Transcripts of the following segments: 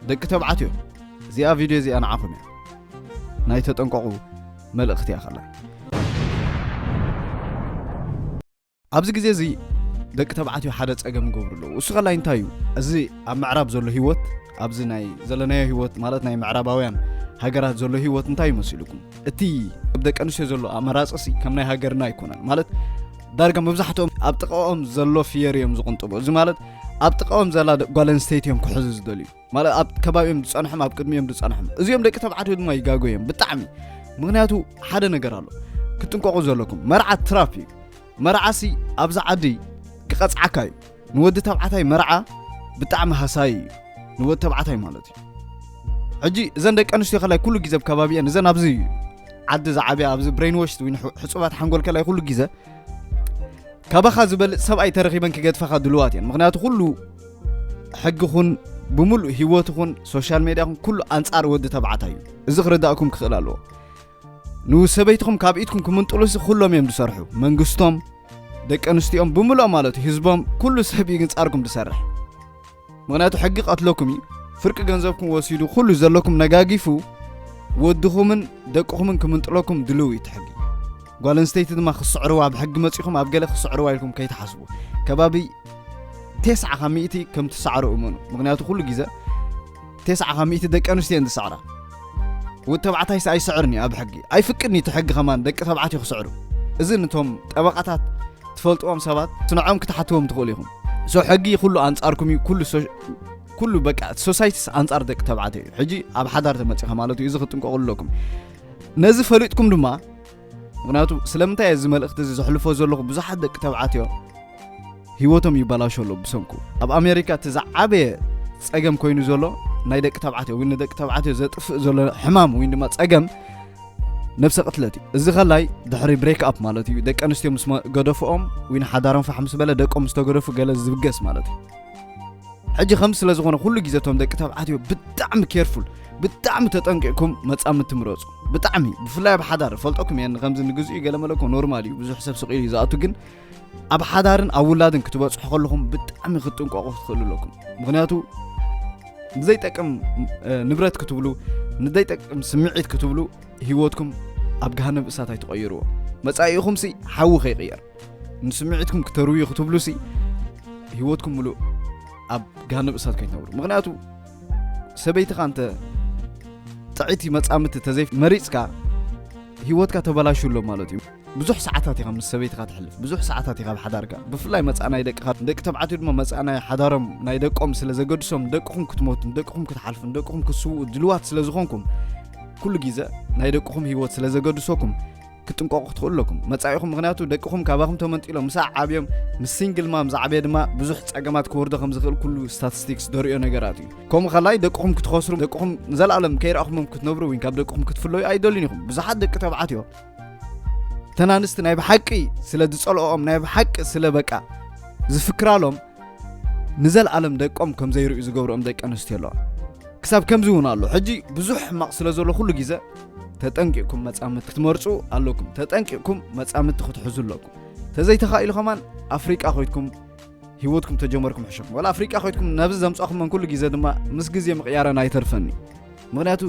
ደቂ ተባዕትዮ፣ እዚኣ ቪድዮ እዚኣ ንዓኹም እያ። ናይ ተጠንቀቑ መልእኽቲ እያ። ከላይ ኣብዚ ግዜ እዚ ደቂ ተባዕትዮ ሓደ ጸገም ይገብሩ ኣለዉ። እሱ ከላይ እንታይ እዩ? እዚ ኣብ ምዕራብ ዘሎ ህይወት፣ ኣብዚ ናይ ዘለናዮ ህይወት፣ ማለት ናይ ምዕራባውያን ሃገራት ዘሎ ህይወት እንታይ ይመስልኩም? እቲ ኣብ ደቂ ኣንስትዮ ዘሎ ኣመራጽሲ ከም ናይ ሃገርና ኣይኮነን። ማለት ዳርጋ መብዛሕትኦም ኣብ ጥቓኦም ዘሎ ፍየር እዮም ዝቕንጥቡ። እዚ ማለት ኣብ ጥቓኦም ዘላ ደ-፣ ጓል ኣንስተይቲ እዮም ክሕዙ ዝደልዩ። ማለት ኣብ ከባቢኦም ዝጸንሖም፣ ኣብ ቅድሚኦም ዝጸንሖም። እዚኦም ደቂ ተባዕትዮ ድማ ይጋጎ እዮም ብጣዕሚ። ምኽንያቱ ሓደ ነገር ኣሎ። ክትጥንቀቑ ዘለኩም። መርዓ ትራፕ እዩ። መርዓሲ ኣብዚ ዓዲ ክቐጽዓካ እዩ። ንወዲ ተባዕታይ መርዓ ብጣዕሚ ሃሳይ እዩ። ንወዲ ተባዕታይ ማለት እዩ። ሕጂ እዘን ደቂ ኣንስትዮ ከላይ ኩሉ ግዜ ኣብ ከባቢአን፣ እዘን ኣብዚ ዓዲ ዝዓብያ፣ ኣብዚ ብሬንዎሽድ ወይ ንሑ-፣ ሕጹባት ሓንጎል ከላይ ኩሉ ግዜ ካባኻ ዝበልጽ ሰብኣይ ተረኺበን ክገድፋኻ ድልዋት እየን። ምኽንያቱ ኩሉ ሕጊኹን ብምሉእ ህይወትኹን ሶሻል ሜድያኹን ኩሉ ኣንጻር ወዲ ተባዕታይ እዩ። እዚ ክርዳእኩም ክኽእል ኣለዎ። ንሰበይትኹም ካብ ኢድኩም ክምንጥሉሲ ኩሎም እዮም ዝሰርሑ። መንግስቶም፣ ደቂ ኣንስትዮኦም ብምሉኦም ማለት እዩ፣ ህዝቦም፣ ኩሉ ሰብ እዩ ግንጻርኩም ዝሰርሕ። ምኽንያቱ ሕጊ ቀትለኩም እዩ። ፍርቂ ገንዘብኩም ወሲዱ ኩሉ ዘለኩም ነጋጊፉ ወድኹምን ደቅኹምን ክምንጥለኩም ድልው እዩ እቲ ሕጊ። ጓል ኣንስተይቲ ድማ ክስዕርዋ፣ ኣብ ሕጊ መጺኹም ኣብ ገለ ክስዕርዋ ኢልኩም ከይትሓስቡ። ከባቢ ተስዓ ካብ ሚእቲ ከም ትሰዕሩ እመኑ። ምኽንያቱ ኩሉ ግዜ ተስዓ ካብ ሚእቲ ደቂ ኣንስትዮ እየን ዝስዕራ። ወዲ ተባዕታይስ ኣይስዕርን እዩ ኣብ ሕጊ። ኣይፍቅድን እዩ እቲ ሕጊ ከማን ደቂ ተባዕትዮ ክስዕሩ። እዚ ነቶም ጠበቓታት ትፈልጥዎም ሰባት ስንዖም ክትሓትዎም ትኽእሉ ኢኹም። ሶ ሕጊ ኩሉ ኣንጻርኩም እዩ። ኩሉ ሶ-፣ ኩሉ በቃ እቲ ሶሳይቲስ ኣንጻር ደቂ ተባዕትዮ እዩ። ሕጂ ኣብ ሓዳር ተመጺኻ ማለት እዩ። እዚ ክትጥንቀቑ ኣለኩም። ነዚ ፈሊጥኩም ድማ፣ ምኽንያቱ ስለምንታይ እዚ መልእኽቲ እዚ ዘሕልፎ ዘለኹ፣ ብዙሓት ደቂ ተባዕትዮ ህይወቶም ይበላሾ ኣሎ ብሰንኩ። ኣብ ኣሜሪካ እቲ ዝዓበየ ጸገም ኮይኑ ዘሎ ናይ ደቂ ተባዕትዮ ወይ ንደቂ ተባዕትዮ ዘጥፍእ ዘሎ ሕማም ወይ ድማ ጸገም ነብሰ ቅትለት እዩ። እዚ ከላይ ድሕሪ ብሬክ ኣፕ ማለት እዩ። ደቂ ኣንስትዮ ምስ መ-፣ ገደፍኦም ወይ ንሓዳሮም ፋሕ ምስ በለ፣ ደቆም ምስ ተገደፉ ገለ ዝብገስ ማለት እዩ። ሕጂ ከም ስለ ዝኾነ ኩሉ ግዜ እቶም ደቂ ተባዕትዮ ብጣዕሚ ኬርፉል፣ ብጣዕሚ ተጠንቂቕኩም መጻምድቲ ምረጹ። ብጣዕሚ፣ ብፍላይ ኣብ ሓዳር፣ ፈልጠኩም እየ፣ ከምዚ ንግዚኡ ገለ መለ እኮ ኖርማል እዩ፣ ብዙሕ ሰብ ስቕ ኢሉ እዩ ዝኣቱ፣ ግን ኣብ ሓዳርን ኣብ ውላድን ክትበጽሑ ከለኹም ብጣዕሚ ክትጥንቀቑ ክትኽእሉ ኣለኩም። ምኽንያቱ ንዘይጠቅም፣ እ፣ ንብረት ክትብሉ፣ ንዘይጠቅም ስምዒት ክትብሉ፣ ህይወትኩም ኣብ ገሃነብ እሳት ኣይትቐይርዎ። መጻኢኹምሲ ሓዊ ከይቕየር፣ ንስምዒትኩም ክተርውዩ ክትብሉሲ ህይወትኩም ምሉእ ኣብ ገሃነብ እሳት ከይትነብሩ። ምኽንያቱ ሰበይትኻ እንተ ጥዕይቲ መጻምድቲ ተዘይ መሪጽካ፣ ህይወትካ ተበላሹ ኣሎ ማለት እዩ። ብዙሕ ሰዓታት ኢኻ ምስ ሰበይትኻ ትሕልፍ፣ ብዙሕ ሰዓታት ኢኻ ኣብ ሓዳርካ። ብፍላይ መጻእ ናይ ደቅኻ፣ ደቂ ተባዕትዮ ድማ መጻእ ናይ ሓዳሮም፣ ናይ ደቆም ስለ ዘገድሶም፣ ደቅኹም ክትሞቱ፣ ደቅኹም ክትሓልፉ፣ ደቅኹም ክትስውኡ ድልዋት ስለ ዝኾንኩም፣ ኩሉ ግዜ ናይ ደቅኹም ህይወት ስለ ዘገድሰኩም፣ ክትጥንቀቑ ክትኽእሉ ኣለኩም። መጻኢኹም፣ ምኽንያቱ ደቅኹም ካባኹም ተመንጢሎም፣ ምሳዕ ዓብዮም፣ ምስ ሲንግል ማም ዝዓበየ ድማ ብዙሕ ጸገማት ክወርዶ ከም ዝኽእል ኩሉ ስታቲስቲክስ ደርእዮ ነገራት እዩ። ከምኡ ከላይ ደቅኹም ክትኸስሩ፣ ደቅኹም ንዘለኣለም ከይረኣኹሞም ክትነብሩ ወይ ካብ ደቅኹም ክትፍለዩ ኣይደልዩን ኢኹም። ብዙሓት ደቂ ተባዕትዮ እተን ኣንስቲ ናይ ብሓቂ ስለ ዝጸልኦኦም፣ ናይ ብሓቂ ስለ በቃ ዝፍክራሎም፣ ንዘለኣለም ደቆም ከም ዘይርእዩ ዝገብርኦም ደቂ ኣንስትዮ ኣለዋ። ክሳብ ከምዚ እውን ኣሎ። ሕጂ ብዙሕ ሕማቕ ስለ ዘሎ ኩሉ ግዜ ተጠንቂቕኩም መጻምድቲ ክትመርጹ ኣለኩም። ተጠንቂቕኩም መጻምድቲ ክትሕዙ ኣለኩም። ተዘይተኻኢሉ ከማን ኣፍሪቃ ኮይድኩም ህይወትኩም ተጀመርኩም ሕሸኩም። ወላ ኣፍሪቃ ኮይድኩም ነብዚ ዘምጻኹም መን ኩሉ ግዜ ድማ ምስ ግዜ ምቕያረን ኣይተርፈን እዩ። ምኽንያቱ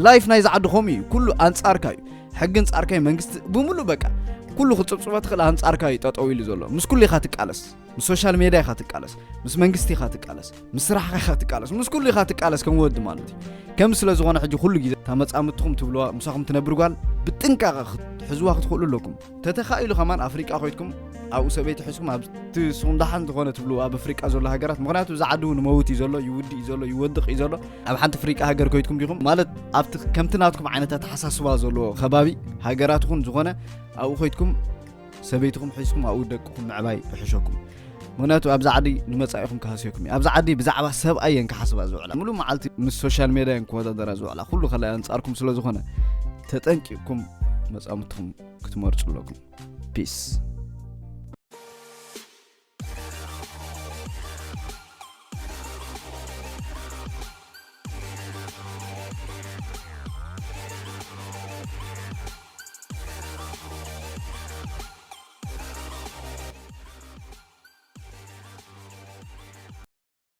ላይፍ ናይዚ ዓዲ ከምኡ እዩ። ኩሉ ኣንጻርካ እዩ። ሕጊ ኣንጻርካ እዩ። መንግስቲ ብምሉእ በቃ ኩሉ ክትጽብጽቦ ትኽእል ኣንጻርካ እዩ ጠጠው ኢሉ ዘሎ። ምስ ኩሉ ኢኻ ትቃለስ። ምስ ሶሻል ሜድያ ኢኻ ትቃለስ። ምስ መንግስቲ ኢኻ ትቃለስ። ምስ ስራሕካ ኢኻ ትቃለስ። ምስ ኩሉ ኢኻ ትቃለስ ከም ወዲ ማለት እዩ። ከም ስለ ዝኾነ ሕጂ ኩሉ ግዜ እታ መጻምድትኹም ትብልዋ ምሳኹም ትነብር ጓል ብጥንቃቐ ክትሕዝዋ ክትኽእሉ ኣለኩም። ተተኻኢሉ ከማን ኣፍሪቃ ኮይድኩም ኣብኡ ሰበይቲ ሒዝኩም ኣብቲ ንስኹም ደሓን ዝኾነ ትብልዎ ኣብ ኣፍሪቃ ዘሎ ሃገራት፣ ምኽንያቱ እዚ ዓዲ እውን መውት እዩ ዘሎ፣ ይውድእ እዩ ዘሎ፣ ይወድቕ እዩ ዘሎ። ኣብ ሓንቲ ኣፍሪቃ ሃገር ኮይድኩም ዲኹም ማለት ኣብቲ ከምቲ ናትኩም ዓይነት ኣተሓሳስባ ዘለዎ ከባቢ ሃገራት ይኹን ዝኾነ ኣብኡ ኮይድኩም ሰበይትኹም ሒዝኩም ኣብኡ ደቅኹም ምዕባይ ይሕሸኩም። ምኽንያቱ ኣብዚ ዓዲ ንመጻኢኹም ክሃስየኩም እዩ። ኣብዚ ዓዲ ብዛዕባ ሰብኣይ እየን ክሓስባ ዝውዕላ። ሙሉእ መዓልቲ ምስ ሶሻል ሜድያ እየን ክወዳደራ ዝውዕላ። ኩሉ ከላይ ኣንጻርኩም ስለ ዝኾነ ተጠንቂቕኩም መጻምድትኹም ክትመርጹ ኣለኩም። ፒስ።